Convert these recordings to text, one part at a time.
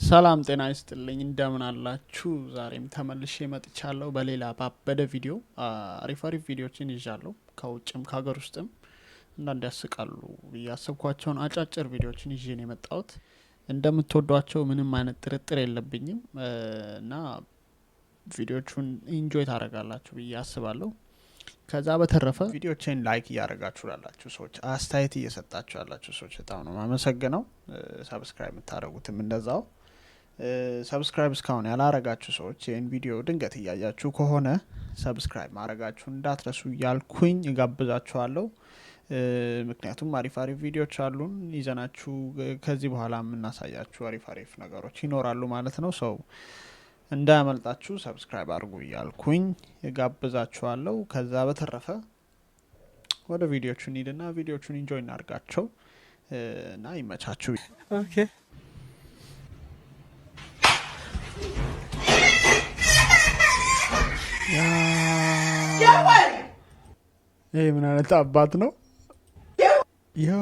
ሰላም ጤና ይስጥልኝ፣ እንደምን አላችሁ? ዛሬም ተመልሼ መጥቻለሁ በሌላ ባበደ ቪዲዮ። አሪፍ አሪፍ ቪዲዮችን ይዣለሁ፣ ከውጭም ከሀገር ውስጥም አንዳንድ ያስቃሉ ብዬ ያሰብኳቸውን አጫጭር ቪዲዮችን ይዤ ነው የመጣሁት። እንደምትወዷቸው ምንም አይነት ጥርጥር የለብኝም እና ቪዲዮቹን enjoy ታደርጋላችሁ ብዬ አስባለሁ። ከዛ በተረፈ ቪዲዮችን like እያደረጋችሁ ላላችሁ ሰዎች፣ አስተያየት እየሰጣችሁ ያላችሁ ሰዎች በጣም ነው የማመሰግነው። Subscribe የምታደርጉትም እንደዛው። Subscribe እስካሁን ያላረጋችሁ ሰዎች ይህን ቪዲዮ ድንገት እያያችሁ ከሆነ subscribe ማድረጋችሁ እንዳትረሱ እያልኩኝ እጋብዛችኋለሁ። ምክንያቱም አሪፍ አሪፍ ቪዲዮዎች አሉን ይዘናችሁ፣ ከዚህ በኋላ የምናሳያችሁ አሪፍ አሪፍ ነገሮች ይኖራሉ ማለት ነው። So እንዳያመልጣችሁ subscribe አድርጉ እያልኩኝ እጋብዛችኋለሁ። ከዛ በተረፈ ወደ ቪዲዮቹ እንሂድና ቪዲዮቹን enjoy እናድርጋቸው እና ይመቻችሁ። Okay. ይሄ ምን አይነት አባት ነው? ያው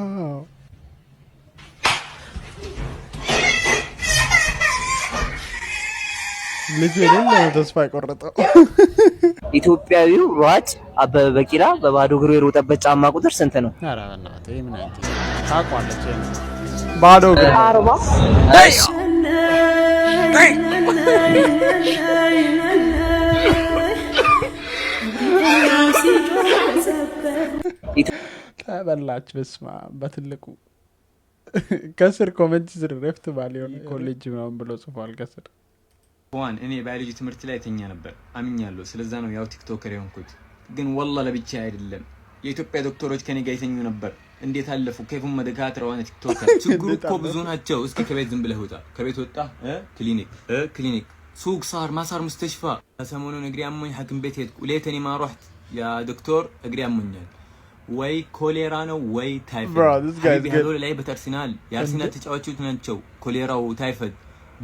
ልጁ የሌለ ነው ተስፋ የቆረጠው። ኢትዮጵያዊው ሯጭ አበበ ቢቂላ በባዶ እግሩ የሮጠበት ጫማ ቁጥር ስንት ነው? ኧረ በእናትህ፣ ይሄ ምን አይነት ታውቋለች? ይሄን ባዶ እግር 40። እሺ። ተበላች። በስመ አብ፣ በትልቁ ከስር comment ስር ረፍት ባል የሆነ ኮሌጅ ምናምን ብሎ ጽፏል ከስር። ዋን እኔ ባዮሎጂ ትምህርት ላይ ተኛ ነበር አምኛለሁ። ስለዛ ነው ያው TikToker የሆንኩት። ግን ወላ ለብቻ አይደለም፣ የኢትዮጵያ ዶክተሮች ከኔ ጋር ይተኙ ነበር። እንዴት አለፉ? كيف هم دكاترة وانا TikToker። ችግሩ እኮ ብዙ ናቸው። እስኪ ከቤት ዝም ብለህ ውጣ። ከቤት ወጣ ክሊኒክ ክሊኒክ ሱቅ صار ما صار مستشفى። ሰሞኑን እግሬ አሞኝ ሐኪም ቤት ሄድኩ። ليتني ما رحت يا دكتور፣ እግሬ አሞኛል። ወይ ኮሌራ ነው ወይ ታይፈድ። Bro, this guy is حبيبي good. هذول لعيبة ارسنال، የአርሰናል ተጫዋቾች ናቸው። ኮሌራው ታይፈድ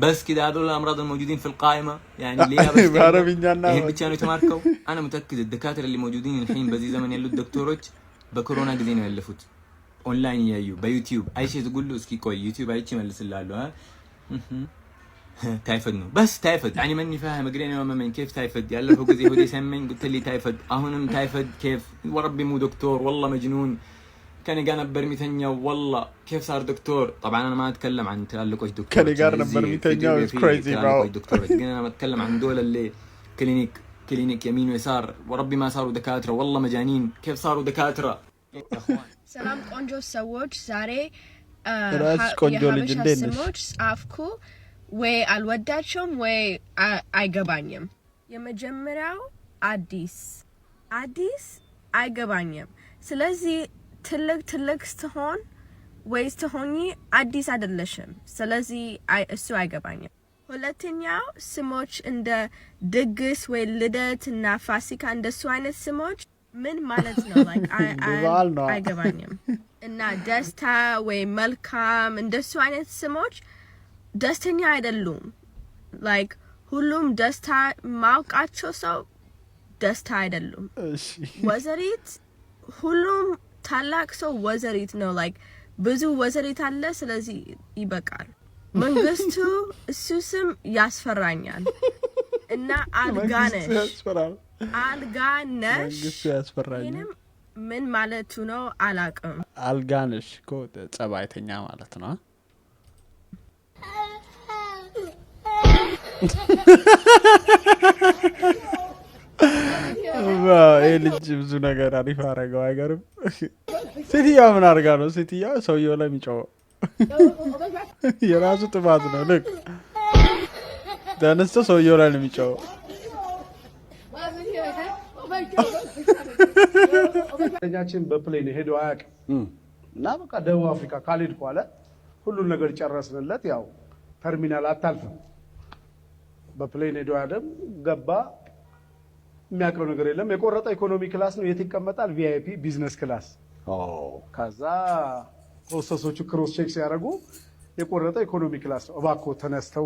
بس كده هذول الامراض الموجودين في القائمه، يعني ليه بس በአረብኛና ይሄን ብቻ ነው የተማርከው? انا متاكد الدكاتره اللي موجودين الحين በዚህ ዘመን ያሉት ዶክተሮች በኮሮና ጊዜ ነው ያለፉት። ኦንላይን እያዩ በዩቲዩብ አይቼ ትጉሉ እስኪ ቆይ ዩቲዩብ አይቼ እመልስልሃለሁ። ታይፈድ ነው بس ታይፈድ፣ يعني ماني فاهم እግሬን ያመመኝ كيف ታይፈድ? ያለፈው ጊዜ ሆዴ ሲያመኝ قلت لي ታይፈድ፣ አሁንም ታይፈድ كيف? وربي مو دكتور والله مجنون። ከኔ ጋር ነበር የሚተኛው والله كيف صار دكتور? طبعا انا ما اتكلم عن ትላልቆች ዶክተሮች ከኔ ጋር ነበር እዚህ የሚተኛው في is crazy bro. ትላልቆች ዶክተሮች፣ ግን انا بتكلم عن دول اللي كلينيك كلينيك يمين ويسار، وربي ما صاروا دكاتره والله مجانين، كيف صاروا دكاتره يا اخوان؟ ሰላም ቆንጆ ሰዎች፣ ዛሬ ራስሽ ቆንጆ ልጅ የሀበሻ እንዴት ነሽ? ስሞች ጻፍኩ። ወይ አልወዳቸውም ወይ አይገባኝም። የመጀመሪያው አዲስ። አዲስ አይገባኝም። ስለዚህ ትልቅ ትልቅ ስትሆን ወይ ስትሆኚ አዲስ አይደለሽም። ስለዚህ እሱ አይገባኝም። ሁለተኛው ስሞች እንደ ድግስ ወይ ልደት እና ፋሲካ እንደሱ አይነት ስሞች ምን ማለት ነው? Like በዓል ነው። አይገባኝም። እና ደስታ ወይ መልካም እንደሱ አይነት ስሞች ደስተኛ አይደሉም። Like ሁሉም ደስታ ማውቃቸው ሰው ደስታ አይደሉም። እሺ። ወዘሪት፣ ሁሉም ታላቅ ሰው ወዘሪት ነው። Like ብዙ ወዘሪት አለ። ስለዚህ ይበቃል። መንግስቱ፣ እሱ ስም ያስፈራኛል። እና አልጋነሽ መንግስቱ ያስፈራል። አልጋነሽ መንግስቱ ያስፈራኛል። ይህንም ምን ማለቱ ነው አላቅም። አልጋነሽ እኮ ጸባይተኛ ማለት ነው። ይህ ልጅ ብዙ ነገር አሪፍ አደረገው። አይገርም? ሴትዮዋ ምን አድርጋ ነው? ሴትዮዋ ሰውየው ላይ የሚጮኸው የራሱ ጥፋት ነው። ልክ ተነስቶ ሰውየው ላይ ነው የሚጮኸው። ጓደኛችን በ plane ሄዶ አያውቅም እና በቃ ደቡብ አፍሪካ ካልሄድኩ አለ። ሁሉን ነገር ጨረስንለት። ያው ተርሚናል አታልፍም። በ plane ሄዶ አያውቅም። ገባ። የሚያውቀው ነገር የለም። የቆረጠ economy class ነው። የት ይቀመጣል? VIP business class። ከዛ ሆስተሶቹ cross check ሲያደርጉ የቆረጠ economy class ነው። እባክዎ ተነስተው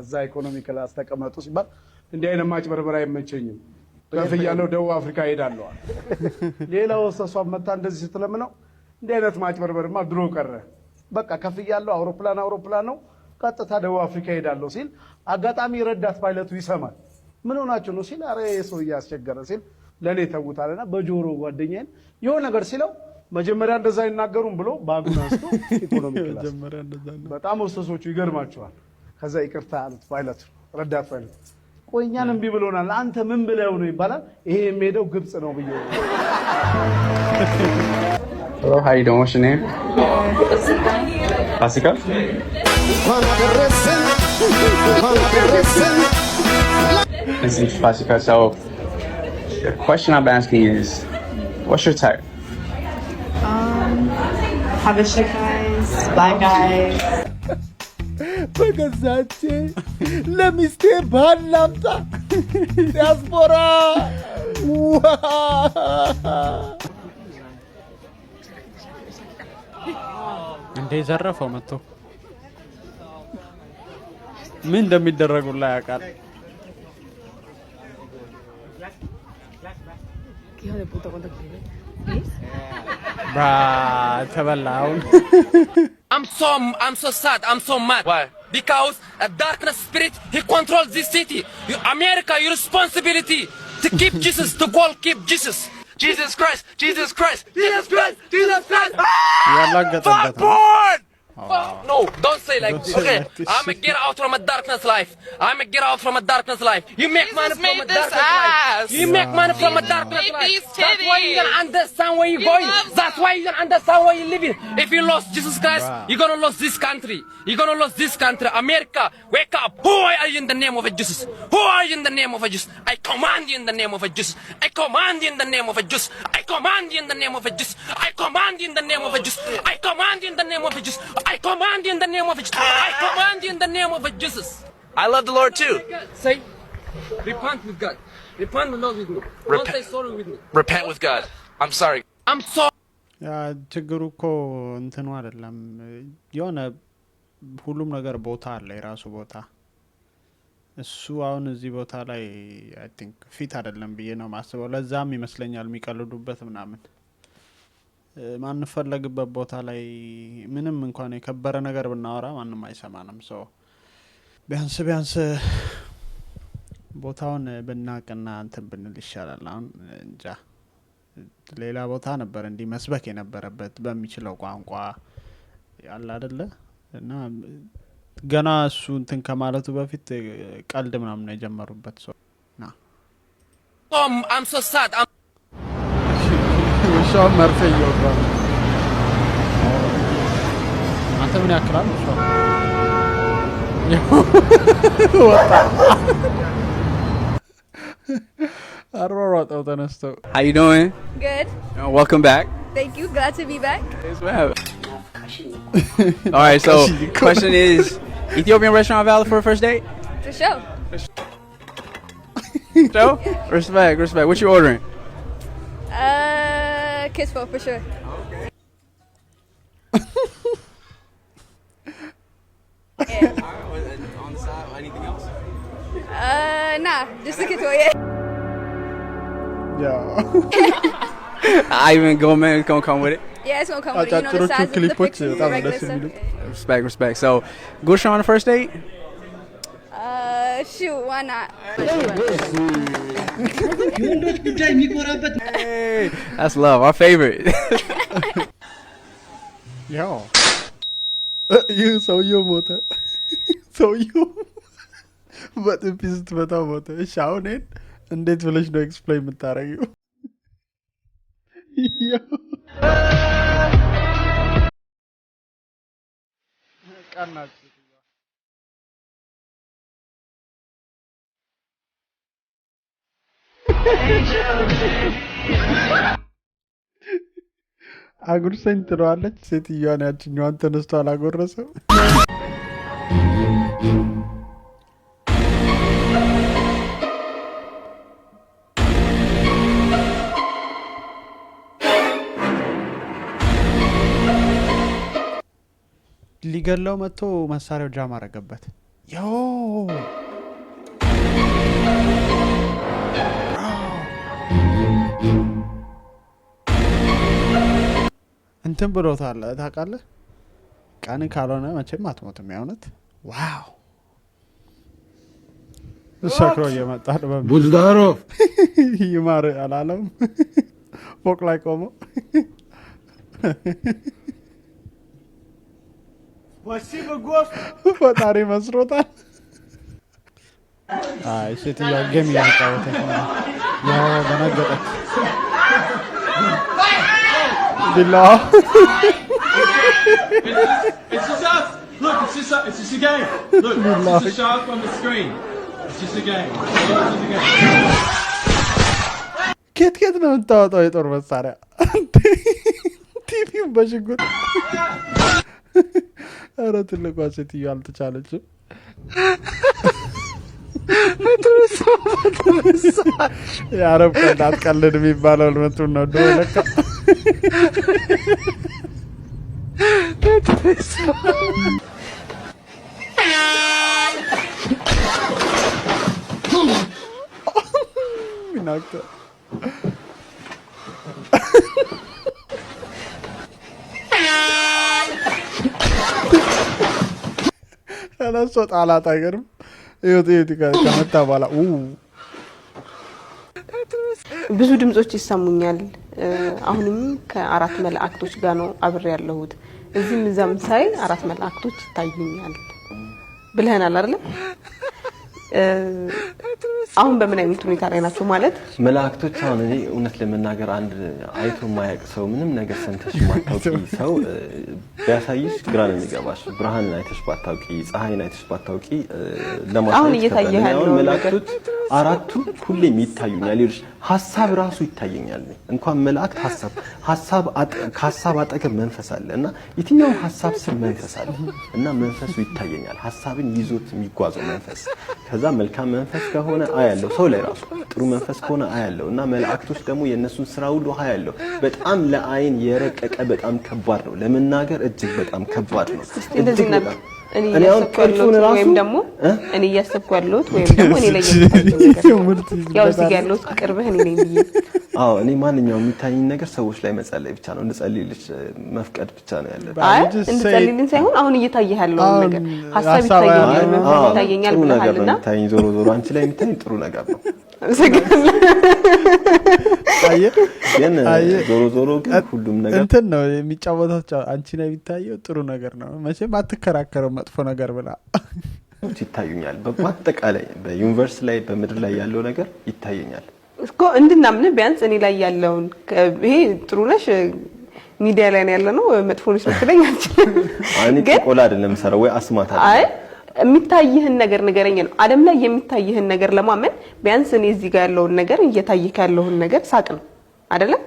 እዛ economy class ተቀመጡ ሲባል እንዲህ አይነት ማጭበርበር አይመቸኝም፣ ከፍያለሁ፣ ደቡብ አፍሪካ እሄዳለሁ አለ። ሌላ ሆስተሷ መታ እንደዚህ ስትለምነው እንዲህ አይነት ማጭበርበርማ ድሮ ቀረ፣ በቃ ከፍያለሁ፣ አውሮፕላን አውሮፕላን ነው፣ ቀጥታ ደቡብ አፍሪካ ሄዳለሁ ሲል አጋጣሚ ረዳት ፓይለቱ ይሰማል። ምን ሆናችሁ ነው ሲል፣ አረ ሰው እያስቸገረ ሲል ለእኔ ተውታልና በጆሮ ጓደኛዬን የሆነ ነገር ሲለው መጀመሪያ እንደዛ አይናገሩም ብሎ bag ኡን አንስቶ economy class። መጀመሪያ እንደዛ ነው። በጣም ሆስተሶቹ ይገርማቸዋል። ከዛ ይቅርታ አሉት ፓይለቱ፣ ረዳት ፓይለቱ። ቆይ እኛን እምቢ ብሎናል፣ አንተ ምን ብለው ነው ይባላል። ይሄ የሚሄደው ግብፅ ነው ብዬ። Hello, how you doing? What's your name? Fasika? እንኳን አደረሰን፣ እንኳን አደረሰን። This is Fasika. So, the question I'm asking is, what's your type? Habesha guys, black guys. በገዛቼ ለሚስቴ ባል ላምጣ ዲያስፖራ ዋ። እንዴ፣ ዘረፈው መጥቶ ምን እንደሚደረጉላ ያውቃል። Hijo de puta, ¿cuánto quiere? Bro ተበላ አሁን። I'm so sad. I'm so mad. Why? Because a darkness spirit, he controls this city. You, America, your responsibility to keep Jesus, to call keep Jesus. Jesus Christ, Jesus Christ, Jesus Christ, Jesus Christ. ያላገጠበት Fuck ነው። porn! Fuck no, don't say like Don't this. say Okay, like this. I'ma get out from a darkness life. I'ma get out from a darkness life. You make Jesus money from made a this darkness life. ass. You make money from a Jesus darkness made life. these That's why you titties. don't understand where you're He going. loves That's why you don't understand where you're living. If you lost Jesus Christ, Bruh. you're gonna lose this country. You're gonna lose this country. America, wake up. Who are you in the name of Jesus? Who are you in the name of Jesus? I command you in the name of Jesus. I command you in the name of Jesus. I command you in the name of Jesus. I command you in the name of Jesus. I command you in the name of Jesus. I command you in the name of Jesus. I command you in the name of Jesus. I love the Lord too. Say, repent with God. Repent with Lord with me. Don't say sorry with me. Repent with God. I'm sorry. I'm sorry. ያ ችግሩ እኮ እንትኑ አይደለም። የሆነ ሁሉም ነገር ቦታ አለ፣ የራሱ ቦታ። እሱ አሁን እዚህ ቦታ ላይ I think fit አይደለም ብዬ ነው ማስበው። ለዛም ይመስለኛል የሚቀልዱበት ምናምን። ማንፈለግበት ቦታ ላይ ምንም እንኳን የከበረ ነገር ብናወራ ማንም አይሰማንም። So ቢያንስ ቢያንስ ቦታውን ብናቅና እንትን ብንል ይሻላል። አሁን እንጃ ሌላ ቦታ ነበር እንዲህ መስበክ የነበረበት በሚችለው ቋንቋ ያለ አደለ እና ገና እሱ እንትን ከማለቱ በፊት ቀልድ ምናምን ነው የጀመሩበት ሰው ና። I'm so sad. I'm ውሻውን መርፌ እየወጋ ነው። አንተ ምን ያክላል ውሻው ወጣ አሯሯጠው ተነስተው። How you doing? Good. Welcome back. Thank you. Glad to be back. Yes, ma'am. All right, so question is, Ethiopian restaurant valid for a first date? For sure. So, respect, respect. What you ordering? ክትፎ for sure. On the side, anything else? Nah, just the ክትፎ, yeah. ያው Ivan Goldman is gonna come with it. Yeah, it's gonna come with it. You know the አጫጭሮቹ size of the ክሊፖች fixings, the በጣም regular ደስ stuff. የሚሉት። Respect, respect. So, ጉርሻ on the first date? Shoot, why not? Hey, that's love. Our favorite. ያው ይህ ሰውየው ሞተ። ሰውየው በጥፊ ስትመታው ሞተ። እሺ አሁን ይሄን እንዴት ብለሽ ነው explain የምታደርጊው? ያው ቀናች ሴትዮዋ። አጉርሰኝ ትለዋለች ሴትዮዋን። ያችኛዋን ተነስቶ አላጎረሰም። ሊገለው መጥቶ መሳሪያው jam አረገበት። Yo, እንትን ብሎታል ታውቃለህ። ቀን ካልሆነ መቼም አትሞትም። የእውነት Wow፣ ሰክሮ እየመጣ ነው። Будь здоров! ይማር አላለም። ፎቅ ላይ ቆሞ Спасибо, Господи! ፈጣሪ መስሮታል። አይ፣ ሴትዮዋ game እየተጫወተች ነው። ያው ደነገጠች። ቢላዋ። It's just us. Look, it's just a game. Look, it's just a shark on the screen. It's just a game. It's just a game. ኬት ኬት ነው የምታወጣው የጦር መሳሪያ? ቲቪው በሽጉጥ። ኧረ ትልቋ ሴትዮ አልተቻለችም። የአረብ ቀልድ አትቀልድ የሚባለው እውነቱን ነው። ድሮ ለካ። He knocked it. ተነስቶ ጣላት። አይገርም? እዩት እዩት፣ ከመታ በኋላ ኡ። ብዙ ድምጾች ይሰሙኛል። አሁንም ከአራት መላእክቶች ጋር ነው አብሬ ያለሁት። እዚህም እዛም ሳይ አራት መላእክቶች ይታዩኛል ብለህናል አይደለ? አሁን በምን አይነት ሁኔታ ላይ ናቸው ማለት? መላእክቶች አሁን እኔ እውነት ለመናገር አንድ አይቶ የማያውቅ ሰው፣ ምንም ነገር ሰምተሽ የማታውቂ ሰው ቢያሳይሽ ግራ ነው የሚገባሽ። ብርሃንን አይተሽ ባታውቂ፣ ፀሐይን አይተሽ ባታውቂ ለማሳየት አሁን እየታየ ይከብዳል። እኔ አሁን ያለው ነገር መላእክቶች አራቱ ሁሌም ይታዩኛል። ይኸውልሽ፣ ሀሳብ ራሱ ይታየኛል። እኔ እንኳን መላእክት ሀሳብ ከሀሳብ አጠገብ መንፈስ አለ እና የትኛውም ሀሳብ ስር መንፈስ አለ እና መንፈሱ ይታየኛል። ሀሳብን ይዞት የሚጓዘው መንፈስ። ከዛ መልካም መንፈስ ከሆነ አያለው፣ ሰው ላይ ራሱ ጥሩ መንፈስ ከሆነ አያለው እና መላእክቶች ደግሞ የእነሱን ስራ ሁሉ አያለው። በጣም ለአይን የረቀቀ፣ በጣም ከባድ ነው ለመናገር፣ እጅግ በጣም ከባድ ነው። እስቲ እንደዚህ እጅግ እናድርግ። በጣም እኔ እኔ አሁን እያሰብኩ ያለሁት ቅርጹን ራሱ ወይም ደግሞ እኔ እያሰብኩ ያለሁት ወይም ደግሞ እኔ ላይ የሚታየኝ ነገር፣ ያው እዚህ ጋር ያለሁት ቅርብህ እኔ ነኝ ብዬ። አዎ፣ እኔ ማንኛውም የሚታየኝ ነገር ሰዎች ላይ መጸለይ ብቻ ነው፣ እንድጸልይልሽ መፍቀድ ብቻ ነው ያለብኝ። አይ፣ እንድጸልይልን ሳይሆን አሁን እየታየህ ያለውን ነገር፣ ሀሳብ ይታየኛል፣ መንፈስ ይታየኛል ጥሩ ነገር ነው ብለሃልና። የሚታየኝ። ዞሮ ዞሮ አንቺ ላይ የሚታየኝ ጥሩ ነገር ነው። አመሰግናለሁ። ግን አየህ፣ ዞሮ ዞሮ ግን ሁሉም ነገር እንትን ነው የሚጫወተው አንቺ ላይ የሚታየው ጥሩ ነገር ነው። መቼም አትከራከረው መጥፎ ነገር ብላ። ይታዩኛል። በአጠቃላይ በ universe ላይ፣ በምድር ላይ ያለው ነገር ይታየኛል። እኮ እንድናምን ቢያንስ እኔ ላይ ያለውን ይሄ ጥሩ ነሽ፣ ሚዲያ ላይ ነው ያለ ነው፣ መጥፎ ነሽ ልትለኝ አልችልም። እኔ ጥቆላ አይደለም የምሰራው ወይ አስማት አይ፣ አይደለም። የሚታይህን ነገር ንገረኝ ነው። ዓለም ላይ የሚታይህን ነገር ለማመን ቢያንስ እኔ እዚህ ጋር ያለውን ነገር፣ እየታየህ ያለውን ነገር ሳቅ ነው አይደለም?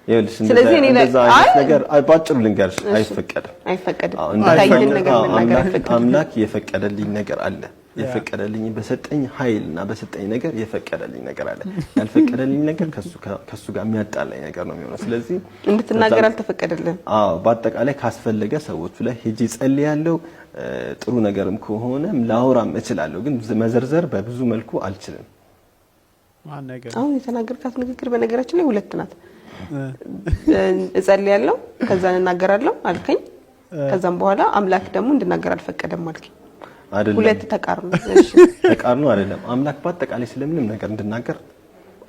ይኸውልሽ፣ ስለዚህ እኔ ላይ እንደዛ አይነት ነገር ባጭሩ ልንገርሽ፣ እሺ። አይፈቀድም። አይፈቀድም። አዎ፣ የሚታይህን ነገር መናገር አይፈቀድም። አምላክ የፈቀደልኝ ነገር አለ። የፈቀደልኝ፣ በሰጠኝ ኃይል እና በሰጠኝ ነገር የፈቀደልኝ ነገር አለ። ያልፈቀደልኝ ነገር ከሱ ጋር የሚያጣላኝ ነገር ነው የሚሆነው። ስለዚህ እንድትናገር አልተፈቀደልህም። አዎ፣ በአጠቃላይ ካስፈለገ ሰዎቹ ላይ ሄጄ ጸልያለሁ። ጥሩ ነገርም ከሆነ ላወራም እችላለሁ፣ ግን መዘርዘር በብዙ መልኩ አልችልም። ማን ነገር? አሁን የተናገርካት ንግግር በነገራችን ላይ ሁለት ናት። እጸልያለሁ ከዛ እናገራለሁ አልከኝ። ከዛም በኋላ አምላክ ደግሞ እንድናገር አልፈቀደም አልከኝ። አይደለም። ሁለት ተቃርኖ። እሺ። ተቃርኖ አይደለም። አምላክ በአጠቃላይ ስለምንም ነገር እንድናገር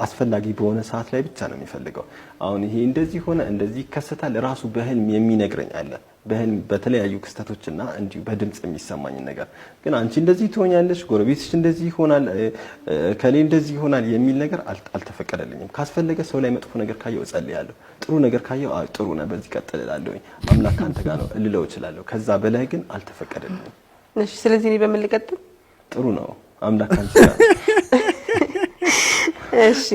አስፈላጊ በሆነ ሰዓት ላይ ብቻ ነው የሚፈልገው። አሁን ይሄ እንደዚህ ሆነ፣ እንደዚህ ይከሰታል፣ ራሱ በህልም የሚነግረኝ አለ። በህልም በተለያዩ ክስተቶችና እንዲሁ በድምጽ የሚሰማኝ ነገር ግን አንቺ እንደዚህ ትሆኛለሽ፣ ጎረቤትሽ እንደዚህ ይሆናል፣ ከሌ እንደዚህ ይሆናል የሚል ነገር አልተፈቀደልኝም። ካስፈለገ ሰው ላይ መጥፎ ነገር ካየው እጸልያለሁ። ጥሩ ነገር ካየው አይ ጥሩ ነው፣ በዚህ ቀጥል እላለሁኝ። አምላክ ካንተ ጋር ነው እልለው እችላለሁ። ከዛ በላይ ግን አልተፈቀደልኝም። እሺ፣ ስለዚህ እኔ በምን ልቀጥል? ጥሩ ነው፣ አምላክ ካንቺ ጋር ነው። እሺ።